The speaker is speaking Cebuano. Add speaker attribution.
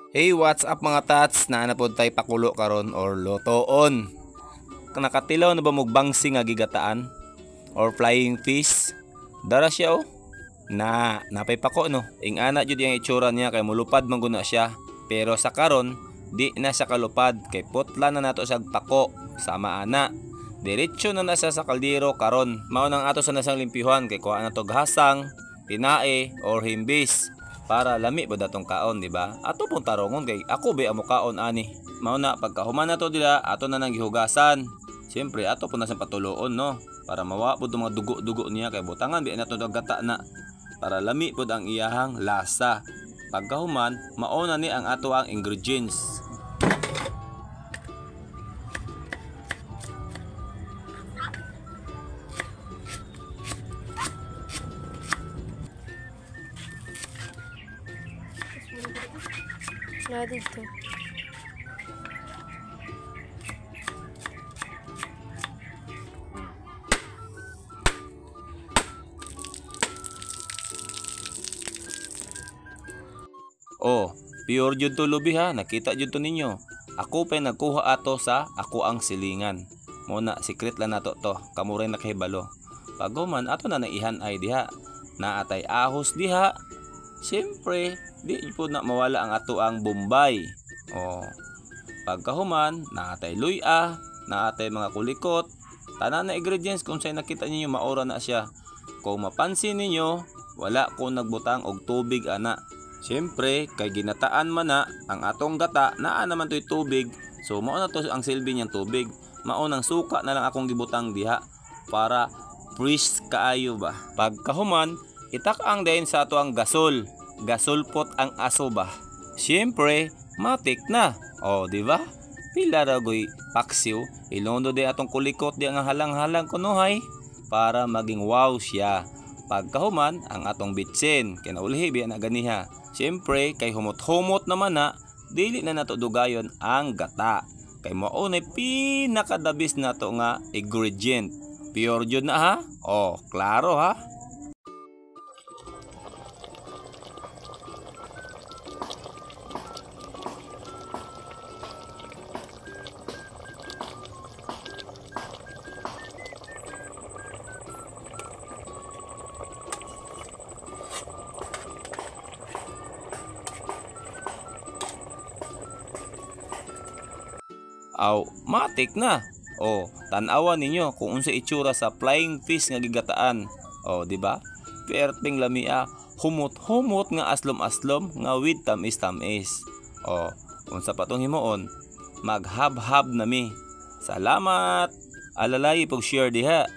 Speaker 1: Hey, what's up mga tats? Naa na pod tay pakulo karon or lutoon. Nakatilaw na ba mog bangsi nga gigataan or flying fish? Dara siya oh. Na, napay pako no. Ing-ana jud ang itsura niya kay mulupad man guna siya. Pero sa karon di na siya kalupad kay putla na nato siya pako sama ana. Diretso na na siya sa kaldero karon. Mao nang ato sa nasang limpyuhan kay kuha na tog hasang, tinae or himbis para lami ba datong kaon, di ba? Ato pong tarongon kay ako ba amo kaon ani. Mao na pagkahuman nato dila ato na nang gihugasan. Siyempre ato po na siyang patuloon no para mawa pud mga dugo-dugo niya kay butangan bi nato og gata na para lami pud ang iyahang lasa. Pagkahuman mao na ni ang ato ang ingredients.
Speaker 2: Na dito.
Speaker 1: Oh, pure jud to lubi ha, nakita jud to ninyo. Ako pa nagkuha ato sa ako ang silingan. Mo na secret lang nato to, kamo rin nakahibalo. Paghuman ato na naihan ay diha. Naatay ahos diha. Siyempre, di po na mawala ang ato ang Bombay. Oh. Pagkahuman, naatay luya, naatay mga kulikot. Tanan na ingredients kung say nakita ninyo maora na siya. Kung mapansin ninyo, wala ko nagbutang og tubig ana. Siyempre, kay ginataan man na ang atong gata, naa naman to'y tubig. So mao na to ang silbi niyang tubig. Mao nang suka na lang akong gibutang diha para fresh kaayo ba. Pagkahuman, itak-ang dayon sa ato ang gasol. Gasulpot ang aso ba. Siyempre, matik na. O, di ba? Pila ra goy paksiw, ilondo di atong kulikot di ang halang-halang kunuhay para maging wow siya. Pagkahuman, ang atong bitsin, kinaulihi biya na ganiha. Siyempre, kay humot-humot naman na, dili na nato dugayon ang gata. Kay mao nay pinakadabis nato nga ingredient. Pure jud na ha? O, klaro ha? Aw, matik na. O, tan-awa ninyo kung unsa itsura sa flying fish nga gigataan. O, di ba? Perting lamia, humot-humot nga aslom-aslom nga with tamis-tamis. O, unsa pa tong himuon? Maghab-hab na mi. Salamat. Alalay pag share diha.